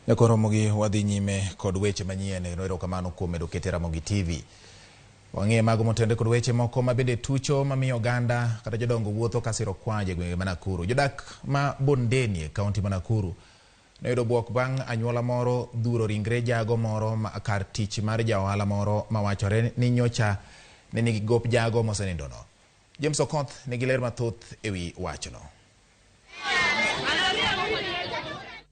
Nyakoromogi wadhi nyime kod weche manyien eno erokamano kuom medo kete Ramogi TV. Wang'iye mago motenore kod weche moko ma bende tucho mamiyo oganda kata jodongo wuotho kasiro kwaje e gwenge ma Nakuru. Jodak ma Bondeni e kaunti ma Nakuru noyudo bwok bang' anyuola moro dhuro ringre jago moro ma kar tich mar ja ohala moro mawachore ni nyocha ne nigi gop jago mosenindono. James Okoth nigi ler mathoth ewi wachno.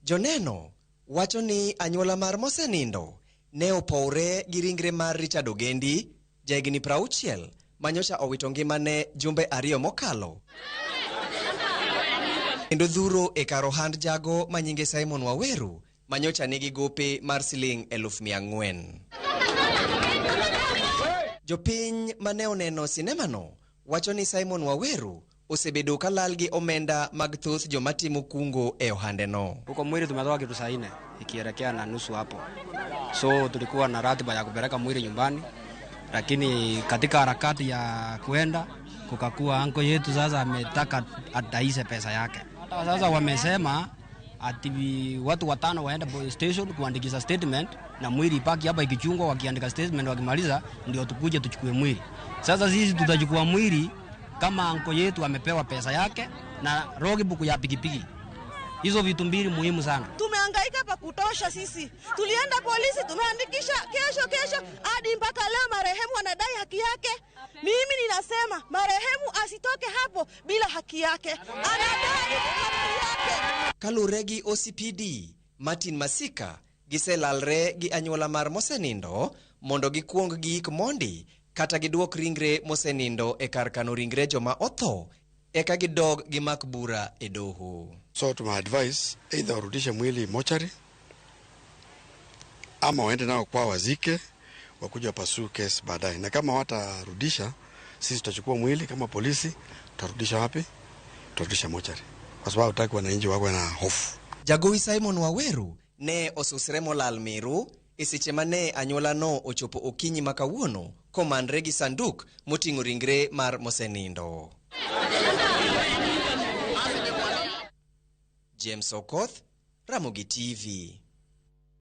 Joneno wacho ni anyuola mar mosenindo ne opowre gi ringre mar Richard Ogendi, jahigni 60, ma nyocha owito ngimane jumbe 2 mokalo. Kendo dhuro e kar ohand jago ma nyinge Simon Waweru, ma nyocha nigi gope mar siling 400,000. Jopiny mane oneno sinemano wacho ni Simon Waweru osebedo ka lal gi omenda mag thoth joma timo kungo e ohandeno. Huko mwili tumetoka kitu saa 4 ikielekea na nusu hapo, so tulikuwa na ratiba ya kupeleka mwili nyumbani, lakini katika harakati ya kuenda kukakuwa anko yetu sasa ametaka adaise pesa yake. Hata sasa wamesema ati watu 5 waende police station kuandikisha statement na mwili ipaki hapa ikichungwa, wakiandika statement wakimaliza ndio tukuje tuchukue mwili. Sasa sisi tutachukua mwili kama anko yetu amepewa pesa yake na logbook ya pikipiki. Hizo vitu mbili muhimu sana. Tumehangaika pa kutosha sisi. Tulienda polisi, tumeandikisha kesho kesho hadi mpaka leo marehemu anadai haki yake. Mimi ninasema marehemu asitoke hapo bila haki yake. Anadai haki yake. Kalure gi OCPD, Martin Masika giselalre gi anyuola mar mosenindo mondo gikuong giik mondi kata giduok ringre mosenindo e kar kano ringre joma otho eka gidog gimak bura e doho. So to my advice, either warudishe mwili mochari ama waende nao kwa wazike, wakuja pursue case baadaye. Na kama watarudisha, sisi tutachukua mwili kama polisi, tutarudisha wapi? Tutarudisha mochari. Kwa sababu hatutaki wananchi wawe na hofu. Jagowi Simon Waweru ne osusre molal miru e seche mane anyuola no ochopo okinyi ma kawuono komanre gi sanduk moting'o ringre mar mosenindo. James Okoth, Ramogi TV.